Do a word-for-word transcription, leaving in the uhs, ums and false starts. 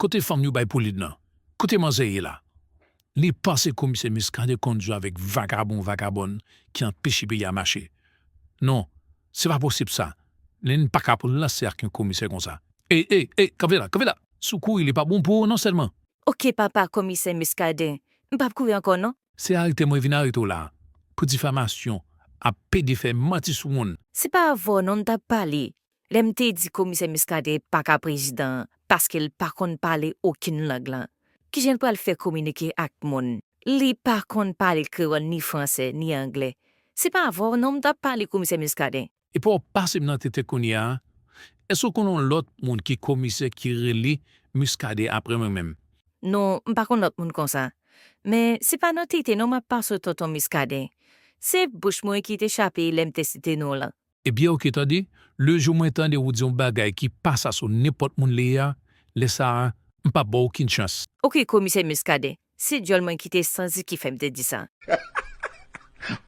Kote fanm yo bay pou li nan? Kote manzè ye la? Li panse komisè Muscadin konn jwe avèk vakabon vakabòn ki anpeche peyi a mache. Non, se pa posib sa. Lè n pa ka pou lanse ak yon komisè konsa. Ey, ey, ey, kanpe la, kanpe la! Si w kouri, li pa bon pou ou non sèlman. Oke papa komisè Muscadin, m p ap kouri ankò non. Se arete mwen vin arete w la pou difamasyon, ap pede fè manti sou moun. Se pa avè w non m t ap pale lè m te di komisè Muscadin pa ka prezidan an paske l pa konn pale okenn lang lan. Kijan l pral fè kominike ak moun? Li pa konn pale kreyòl ni fransè ni anglè. Se pa avè w non m t ap pale komisè Muscadin. Epa w pase m nan tete kounye a? Èske w konn yon lòt moun ki komisè ki rele Muscadin apre mwen menm? Non, m pa konn lòt moun konsa. Men se pa nan tete non m ap pase w tonton Muscadin. Se bouch mwen ki te chape lè m te site non w lan. Ebyen oke tande, lejou mwen tande ou di yon bagay ki pa sa sou nenpòt moun li ye a, lè sa a, m p ap ba w okenn chans. Oke komisè Muscadin, se dyòl mwen ki te santi ki fè m te di sa.